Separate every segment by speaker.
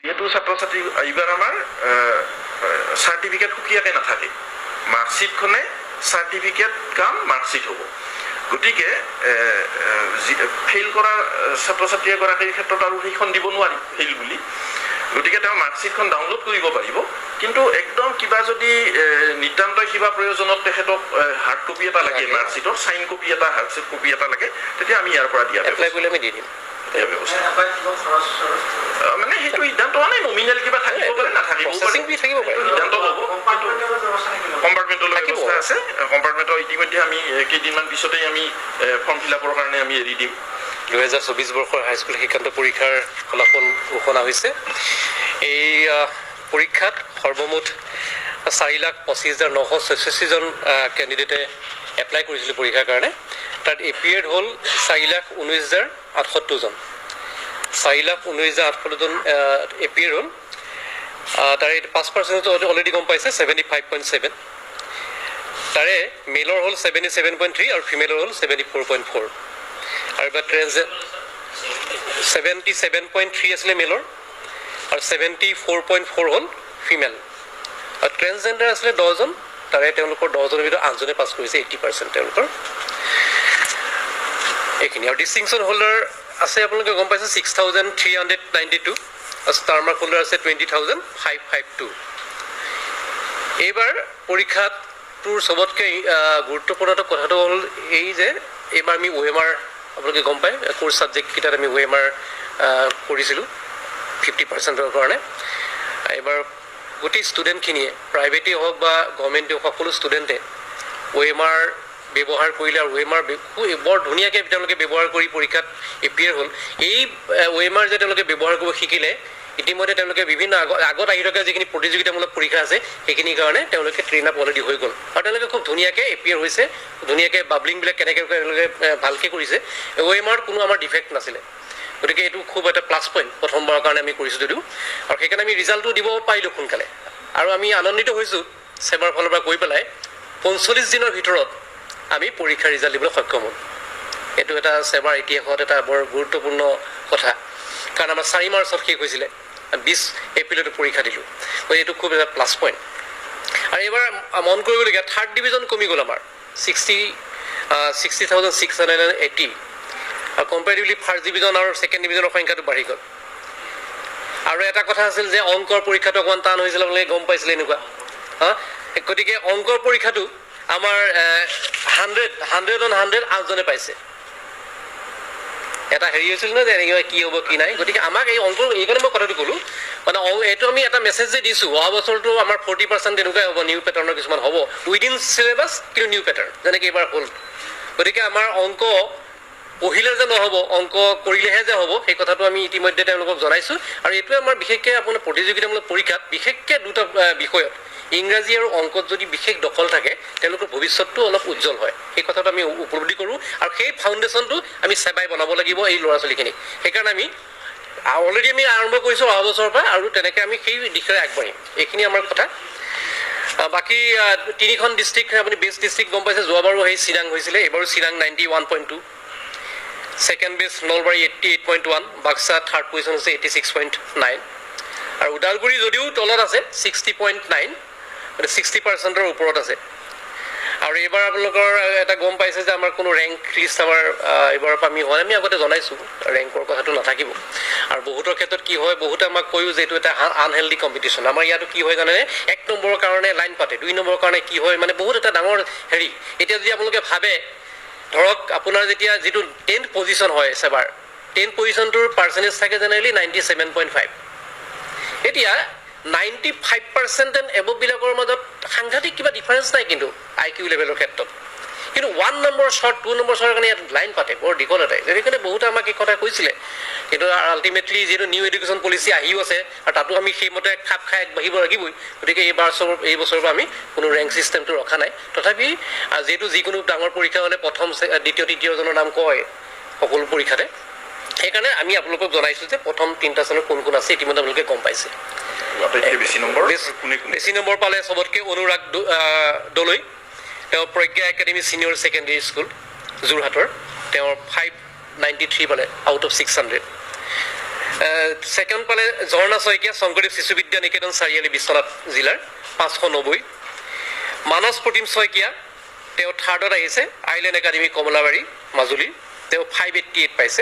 Speaker 1: যিহেতু ছাত্ৰ ছাত্ৰী এইবাৰ আমাৰ চাৰ্টিফিকেট সুকীয়াকৈ নাথাকে, মাৰ্কশ্বিটখনে চাৰ্টিফিকেট কাম মাৰ্কশ্বিট হ'ব। গতিকে ফেইল কৰা ছাত্ৰ ছাত্ৰী এগৰাকীৰ ক্ষেত্ৰত আৰু সেইখন দিব নোৱাৰি ফেইল বুলি। গতিকে তেওঁ মাৰ্কশ্বিটখন ডাউনলোড কৰিব পাৰিব। কিন্তু একদম কিবা যদি নিতান্তই কিবা প্ৰয়োজনত তেখেতক হাৰ্ড কপি এটা লাগে, মাৰ্কশ্বিটৰ চাইন কপি এটা, হাৰ্ড কপি এটা লাগে, তেতিয়া আমি ইয়াৰ পৰা দিয়া
Speaker 2: এপ্লাই কৰিলে আমি দি দিম।
Speaker 1: দিয়া ব্যৱস্থা মানে সেইটো সিদ্ধান্ত হোৱা নাই। নমিনেল কিবা থাকিব পাৰে, নাথাকিব
Speaker 2: প্ৰচেছিং ফি থাকিব পাৰে।
Speaker 1: সিদ্ধান্ত হ'ব। কম্পাৰ্টমেণ্টৰ ব্যৱস্থা আছে। কম্পাৰ্টমেণ্টৰ ইতিমধ্যে আমি কেইদিনমান পিছতেই আমি ফৰ্ম ফিল আপৰ কাৰণে আমি এৰি দিম।
Speaker 2: 2024 বৰ্ষৰ হাইস্কুল শিক্ষান্ত পৰীক্ষাৰ ফলাফল ঘোষণা হৈছে। এই পৰীক্ষাত সৰ্বমুঠ 4,25,966জন কেণ্ডিডেটে এপ্লাই কৰিছিলে পৰীক্ষাৰ কাৰণে। তাত এপিয়াৰ্ড হ'ল 4,19,078জন। 4,19,078জন এপিয়াৰ হ'ল। তাৰে পাছ পাৰ্চেণ্টেজ অলৰেডি গম পাইছে, 75.7। তাৰে মেলৰ হ'ল 77.3 আৰু ফিমেলৰ হ'ল 74.4। আৰু এবাৰ 77.3 আছিলে মেলৰ আৰু 74.4 হ'ল ফিমেল। আৰু ট্ৰেন্সজেণ্ডাৰ আছিলে 10জন। তাৰে তেওঁলোকৰ 10জনৰ ভিতৰত আঠজনে পাছ কৰিছে, 80% তেওঁলোকৰ এইখিনি। আৰু ডিষ্টিংশ্যন হোল্ডাৰ আছে, আপোনালোকে গম পাইছে, 6392 আৰু ষ্টাৰ মাৰ্ক হোল্ডাৰ আছে 20,552। এইবাৰ পৰীক্ষাটোৰ চবতকৈ গুৰুত্বপূৰ্ণ এটা কথাটো হ'ল এই যে এইবাৰ আমি অ' এম আৰ, আপোনালোকে গম পায়, কোৰ্চ ছাবজেক্টকেইটাত আমি অ' এম আৰ কৰিছিলোঁ 50%ৰ কাৰণে। এইবাৰ গোটেই ষ্টুডেণ্টখিনিয়ে, প্ৰাইভেটেই হওক বা গভৰ্ণমেণ্টেই হওক, সকলো ষ্টুডেণ্টে অ' এম আৰ ব্যৱহাৰ কৰিলে আৰু অ' এম আৰ বৰ ধুনীয়াকৈ তেওঁলোকে ব্যৱহাৰ কৰি পৰীক্ষাত এপিয়াৰ হ'ল। এই অ' এম আৰ যে তেওঁলোকে ব্যৱহাৰ কৰিব শিকিলে, ইতিমধ্যে তেওঁলোকে বিভিন্ন আগত আহি থকা যিখিনি প্ৰতিযোগিতামূলক পৰীক্ষা আছে, সেইখিনিৰ কাৰণে তেওঁলোকে ট্ৰেইন আপ অলৰেডি হৈ গ'ল আৰু তেওঁলোকে খুব ধুনীয়াকৈ এপিয়াৰ হৈছে। ধুনীয়াকৈ বাবলিংবিলাক কেনেকৈ তেওঁলোকে ভালকৈ কৰিছে। অ' এম আৰত কোনো আমাৰ ডিফেক্ট নাছিলে। গতিকে এইটো খুব এটা প্লাছ পইণ্ট প্ৰথমবাৰৰ কাৰণে আমি কৰিছোঁ যদিও আৰু সেইকাৰণে আমি ৰিজাল্টটো দিব পাৰিলোঁ সোনকালে আৰু আমি আনন্দিত হৈছোঁ। ছেবাৰ ফালৰ পৰা গৈ পেলাই 45 দিনৰ ভিতৰত আমি পৰীক্ষাৰ ৰিজাল্ট দিবলৈ সক্ষম হ'ম। এইটো এটা ছেবাৰ ইতিহাসত এটা বৰ গুৰুত্বপূৰ্ণ কথা। কাৰণ আমাৰ 4 মাৰ্চত শেষ হৈছিলে, 20 এপ্ৰিলতো পৰীক্ষা দিলোঁ। গতিকে এইটো খুব এটা প্লাছ পইণ্ট। আৰু এইবাৰ মন কৰিবলগীয়া, থাৰ্ড ডিভিজন কমি গ'ল আমাৰ 60,680 আৰু কম্পেৰেটিভলি ফাৰ্ষ্ট ডিভিজন আৰু ছেকেণ্ড ডিভিজনৰ সংখ্যাটো বাঢ়ি গ'ল। আৰু এটা কথা আছিল যে অংকৰ পৰীক্ষাটো অকণমান টান হৈছিল, আপোনালোকে গম পাইছিলে এনেকুৱা। হা, গতিকে অংকৰ পৰীক্ষাটো আমাৰ 100 অন 100 আঠজনে পাইছে। এটা হেৰি হৈছিল ন যে এনেকুৱা কি হ'ব কি নাই। গতিকে আমাক এই অংকৰ, এইকাৰণে মই কথাটো ক'লোঁ, মানে এইটো আমি এটা মেছেজ যে দিছোঁ, অহা বছৰটো আমাৰ 40% তেনেকুৱাই হ'ব। নিউ পেটাৰ্ণৰ কিছুমান হ'ব উইদিন চিলেবাছ, কিন্তু নিউ পেটাৰ্ণ যেনেকৈ এইবাৰ হ'ল। গতিকে আমাৰ অংক পঢ়িলে যে নহ'ব, অংক কৰিলেহে যে হ'ব, সেই কথাটো আমি ইতিমধ্যে তেওঁলোকক জনাইছোঁ। আৰু এইটোৱে আমাৰ বিশেষকৈ আপোনাৰ প্ৰতিযোগিতামূলক পৰীক্ষাত বিশেষকৈ দুটা বিষয়ত, ইংৰাজী আৰু অংকত যদি বিশেষ দখল থাকে, তেওঁলোকৰ ভৱিষ্যতটো অলপ উজ্জ্বল হয়। সেই কথাটো আমি উপলব্ধি কৰোঁ আৰু সেই ফাউণ্ডেশ্যনটো আমি চেবাই বনাব লাগিব এই ল'ৰা ছোৱালীখিনিক। সেইকাৰণে আমি অলৰেডি আমি আৰম্ভ কৰিছোঁ অহা বছৰৰ পৰা আৰু তেনেকৈ আমি সেই দিশেৰে আগবাঢ়িম। এইখিনি আমাৰ কথা। বাকী তিনিখন ডিষ্ট্ৰিক্ট, আপুনি বেষ্ট ডিষ্ট্ৰিক্ট গম পাইছে, যোৱাবাৰো সেই চিৰাং হৈছিলে, এইবাৰো Chirang 91.2, second best Nalbari 88.1, Baksa third position হৈছে 86.9 আৰু ওদালগুৰি যদিও তলত আছে 60.9, মানে 60%ৰ ওপৰত আছে। আৰু এইবাৰ আপোনালোকৰ এটা গম পাইছে যে আমাৰ কোনো ৰেংক লিষ্ট আমাৰ এইবাৰৰ পৰা আমি হোৱা নাই। আমি আগতে জনাইছোঁ, ৰেংকৰ কথাটো নাথাকিব। আৰু বহুতৰ ক্ষেত্ৰত কি হয়, বহুতে আমাক কৈও যে এইটো এটা আনহেল্ডি কম্পিটিশ্যন। আমাৰ ইয়াতো কি হয় জানেনে? এক নম্বৰৰ কাৰণে লাইন পাতে, দুই নম্বৰৰ কাৰণে কি হয়, মানে বহুত এটা ডাঙৰ হেৰি। এতিয়া যদি আপোনালোকে ভাবে, ধৰক আপোনাৰ যেতিয়া যিটো 10th position হয়, ছেবাৰ 10th পজিশ্যনটোৰ পাৰ্চেণ্টেজ থাকে জেনেৰেলি 97.5। এতিয়া 95% এণ্ড এবভবিলাকৰ মাজত সাংঘাতিক কিবা ডিফাৰেঞ্চ নাই কিন্তু আই কিউ লেভেলৰ ক্ষেত্ৰত। কিন্তু one number short, two number শ্বৰ্টৰ কাৰণে ইয়াত লাইন পাতে বৰ দীঘল এটাই। সেইকাৰণে বহুতে আমাক এই কথা কৈছিলে। কিন্তু আল্টিমেটলি যিহেতু নিউ এডুকেশ্যন পলিচি আহিও আছে আৰু তাতো আমি সেইমতে খাপ খাই আগবাঢ়িব লাগিবই। গতিকে এই বছৰৰ পৰা আমি কোনো ৰেংক ছিষ্টেমটো ৰখা নাই। তথাপি যিহেতু যিকোনো ডাঙৰ পৰীক্ষা হ'লে প্ৰথম, দ্বিতীয়, তৃতীয়জনৰ নাম কয় সকলো পৰীক্ষাতে, সেইকাৰণে আমি আপোনালোকক জনাইছোঁ যে প্ৰথম তিনিটা স্থানত কোন কোন আছে, ইতিমধ্যে আপোনালোকে গম পাইছে।
Speaker 1: আটাইতকৈ বেছি নম্বৰ কোনে কোনে?
Speaker 2: বেছি নম্বৰ পালে চবতকৈ অনুৰাগ দলৈ, তেওঁ প্ৰজ্ঞা একাডেমী ছিনিয়ৰ ছেকেণ্ডেৰী স্কুল যোৰহাটৰ, তেওঁৰ 593 পালে আউট অফ 600। ছেকেণ্ড পালে ঝৰ্ণা শইকীয়া, শংকৰদেৱ শিশু বিদ্যা নিকেতন, চাৰিআলি, বিশ্বনাথ জিলাৰ, 590। মানস প্ৰতিম শইকীয়া, তেওঁ থাৰ্ডত আহিছে, আইলেণ্ড একাডেমি, কমলাবাৰী, মাজুলী, তেওঁ 588 পাইছে।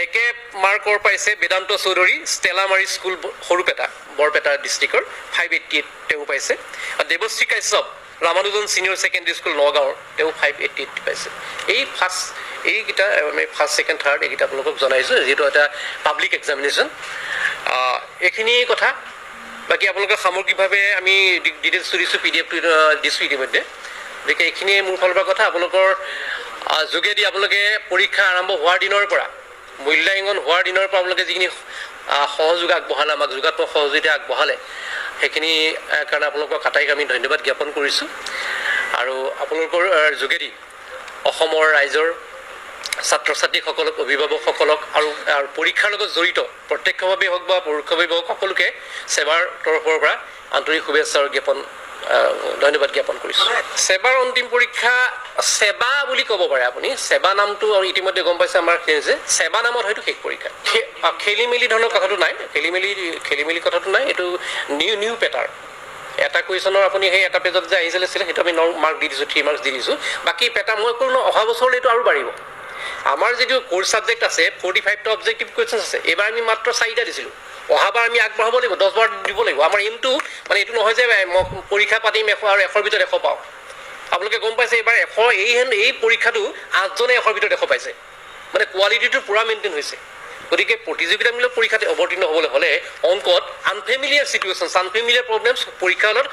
Speaker 2: একে মাৰ্কৰ পাইছে বেদান্ত চৌধুৰী, ষ্টেলা মাৰি স্কুল, সৰুপেটা, বৰপেটা ডিষ্ট্ৰিক্টৰ, 588 তেওঁ পাইছে। আৰু Devashree Kashyap, Ramanujan senior secondary school, নগাঁৱৰ, তেওঁ 588 পাইছে। এই ফাৰ্ষ্ট এইকেইটা আমি ফাৰ্ষ্ট, ছেকেণ্ড, থাৰ্ড এইকেইটা আপোনালোকক জনাইছোঁ, যিহেতু এটা পাব্লিক এক্সামিনেশ্যন। এইখিনি কথা। বাকী আপোনালোকে সামগ্ৰিকভাৱে আমি ডিটেইলছটো দিছোঁ, পিডিএফটো দিছোঁ ইতিমধ্যে। গতিকে এইখিনিয়ে মোৰ ফালৰ পৰা কথা। আপোনালোকৰ যোগেদি আপোনালোকে পৰীক্ষা আৰম্ভ হোৱাৰ দিনৰ পৰা, মূল্যাংকন হোৱাৰ দিনৰ পৰা আপোনালোকে যিখিনি সহযোগ আগবঢ়ালে, আমাক যোগাত্মক সহযোগিতা আগবঢ়ালে, সেইখিনি কাৰণে আপোনালোকক আটাইকে আমি ধন্যবাদ জ্ঞাপন কৰিছোঁ। আৰু আপোনালোকৰ যোগেদি অসমৰ ৰাইজৰ ছাত্ৰ ছাত্ৰীসকলক, অভিভাৱকসকলক আৰু আৰু পৰীক্ষাৰ লগত জড়িত প্ৰত্যক্ষভাৱে হওক বা পৰোক্ষভাৱে হওক সকলোকে ছেবাৰ তৰফৰ পৰা আন্তৰিক শুভেচ্ছা আৰু ধন্যবাদ জ্ঞাপন কৰিছোঁ। ছেবাৰ অন্তিম পৰীক্ষা ছেবা বুলি ক'ব পাৰে আপুনি। ছেবা নামটো আৰু ইতিমধ্যে গম পাইছে আমাৰ যে ছেবা নামত হয়তো শেষ পৰীক্ষা। খেলি মেলি ধৰণৰ কথাটো নাই, খেলি মেলি কথাটো নাই। এইটো নিউ নিউ পেটাৰ্ণ। এটা কুৱেশ্যনৰ আপুনি সেই এটা পেজত যে আহিছিলে আছিলে, সেইটো আমি মাৰ্ক দি দিছোঁ, 3 মাৰ্কছ দি দিছোঁ। বাকী পেটাৰ্ণ মই ক'লো ন, অহা বছৰলৈ এইটো আৰু বাঢ়িব। আমাৰ যিটো ক'ৰ ছাবজেক্ট আছে, 45টা অবজেক্টিভ কুৱেশ্যন আছে। এইবাৰ আমি মাত্ৰ চাৰিটা দিছিলোঁ। অহাবাৰ আমি আগবঢ়াব লাগিব, 10 বাৰ দিব লাগিব। আমাৰ এইমটো মানে এইটো নহয় যে মই পৰীক্ষা পাতিম 100 আৰু 100ৰ ভিতৰত 100 পাওঁ। আপোনালোকে গম পাইছে, এইবাৰ 100 এই পৰীক্ষাটো আঠজনে 100ৰ ভিতৰত 100 পাইছে, মানে কোৱালিটিটো পূৰা মেইনটেইন হৈছে। গতিকে প্ৰতিযোগিতামূলক পৰীক্ষাত অৱতীৰ্ণ হ'বলৈ হ'লে অংকত আনফেমিলিয়াৰ চিটুৱেশ্যনছ, আনফেমিলিয়াৰ প্ৰব্লেমছ পৰীক্ষা হলত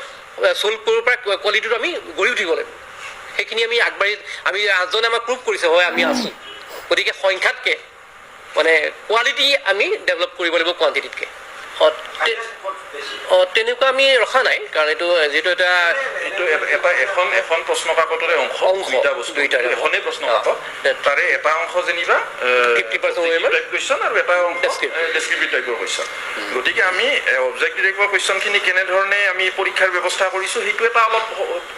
Speaker 2: ছল্ভ কৰিব পৰা কোৱালিটিটো আমি গঢ়ি উঠিব লাগিব। সেইখিনি আমি আগবাঢ়ি আমি আঠজনে আমাক প্ৰুভ কৰিছে, হয় আমি আছোঁ। গতিকে সংখ্যাতকৈ মানে কোৱালিটি আমি ডেভেলপ কৰিব লাগিব কোৱান্টিটিতকৈ। অঁ, তেনেকুৱা আমি ৰখা নাই, কাৰণ এইটো যিটো এটা
Speaker 1: এইটো এটা এখন এখন প্ৰশ্ন কাকতৰে অংশ।
Speaker 2: অংশ,
Speaker 1: দুইটা বস্তু।
Speaker 2: দুইটাৰে।
Speaker 1: এখনেই প্ৰশ্ন কাকত। তাৰে এটা অংশ যেনিবা
Speaker 2: 50% OMR,
Speaker 1: type question আৰু এটা অংশ
Speaker 2: Descriptive।
Speaker 1: ডেছক্ৰিপটিভ টাইপৰ কুৱেশ্যন। গতিকে আমি অবজেক্টিভ টাইপৰ কুৱেশ্যনখিনি কেনেধৰণে আমি পৰীক্ষাৰ ব্যৱস্থা কৰিছোঁ, সেইটো এটা অলপ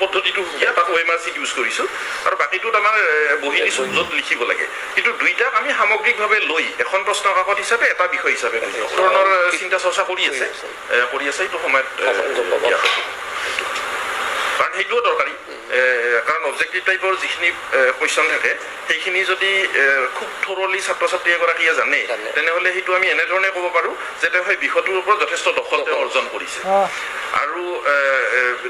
Speaker 1: পদ্ধতিটো সুকীয়া। তাত ওএমআৰ চিট ইউজ কৰিছোঁ আৰু বাকীটোত আমাৰ বহি দিছোঁ য'ত লিখিব লাগে। কিন্তু দুইটাক আমি সামগ্ৰিকভাৱে লৈ এখন প্ৰশ্ন কাকত হিচাপে এটা বিষয় হিচাপে গণ্য কৰোঁ। ধৰণৰ চিন্তা চৰ্চা কৰি আছে, এইটো সময়ত
Speaker 2: গম পাব।
Speaker 1: দিয়া হ'ব। কাৰণ সেইটোও দৰকাৰী, কাৰণ অবজেক্টিভ টাইপৰ যিখিনি কুৱেশ্যন থাকে, সেইখিনি যদি খুব থৰলি ছাত্ৰ ছাত্ৰী এগৰাকীয়ে জানে,
Speaker 2: জানে।
Speaker 1: তেনেহ'লে সেইটো আমি এনেধৰণে ক'ব পাৰোঁ যে তেওঁ সেই বিষয়টোৰ ওপৰত যথেষ্ট দখল তেওঁ অৰ্জন কৰিছে। আৰু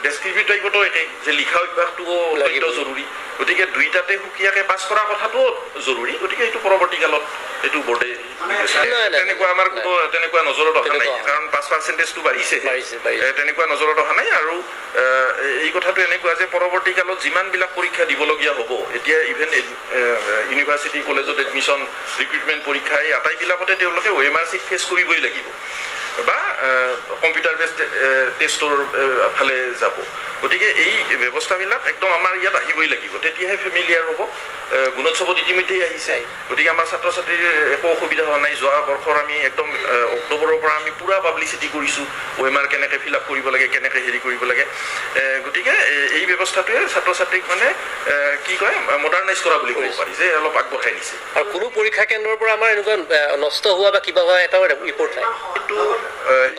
Speaker 1: ডেছক্ৰিপটিভ টাইপতো একেই যে লিখা অভ্যাসটোও অত্যন্ত
Speaker 2: লাগিব।
Speaker 1: জৰুৰী। গতিকে দুইটাতে সুকীয়াকৈ পাছ কৰা কথাটোও জৰুৰী। গতিকে সেইটো পৰৱৰ্তী কালত এইটো বৰ্ডে
Speaker 2: নাই, নাই,
Speaker 1: তেনেকুৱা আমাৰ কোনো তেনেকুৱা নজৰত অহা নাই।
Speaker 2: তেনেকুৱা অহা নাই।
Speaker 1: কাৰণ পাছ পাৰ্চেণ্টেজটো বাঢ়িছে।
Speaker 2: বাঢ়িছে, বাঢ়িছে।
Speaker 1: তেনেকুৱা নজৰত অহা নাই। আৰু এই কথাটো এনেকুৱা যে পৰৱৰ্তী কালত যিমানবিলাক পৰীক্ষা দিবলগীয়া হ'ব, এতিয়া ইভেন ইউনিভাৰ্চিটি কলেজত এডমিশ্যন, ৰিক্ৰুটমেণ্ট পৰীক্ষা, এই আটাইবিলাকতে তেওঁলোকে ওএমআৰ চিট ফেচ কৰিবই লাগিব বা কম্পিউটাৰ বেছড টেষ্টৰ ফালে যাব। গতিকে এই ব্যৱস্থাবিলাক একদম আমাৰ ইয়াত আহিবই লাগিব, তেতিয়াহে ফেমিলিয়াৰ হ'ব। গুণোৎসৱত ইতিমধ্যেই আহিছে। গতিকে আমাৰ ছাত্ৰ ছাত্ৰীৰ একো অসুবিধা হোৱা নাই। যোৱা বৰ্ষৰ আমি একদম অক্টোবৰৰ পৰা আমি পূৰা পাব্লিচিটি কৰিছোঁ, ওএমআৰ কেনেকৈ ফিল আপ কৰিব লাগে, কেনেকৈ হেৰি কৰিব লাগে। গতিকে এই ব্যৱস্থাটোৱে ছাত্ৰ ছাত্ৰীক মানে কি কয়, মডাৰ্ণাইজ কৰা বুলি ক'ব পাৰি যে অলপ আগবঢ়াই নিছে।
Speaker 2: আৰু কোনো পৰীক্ষা কেন্দ্ৰৰ পৰা আমাৰ এনেকুৱা নষ্ট হোৱা বা কিবা হোৱা এটাও ৰিপৰ্ট নাই।
Speaker 1: এইটো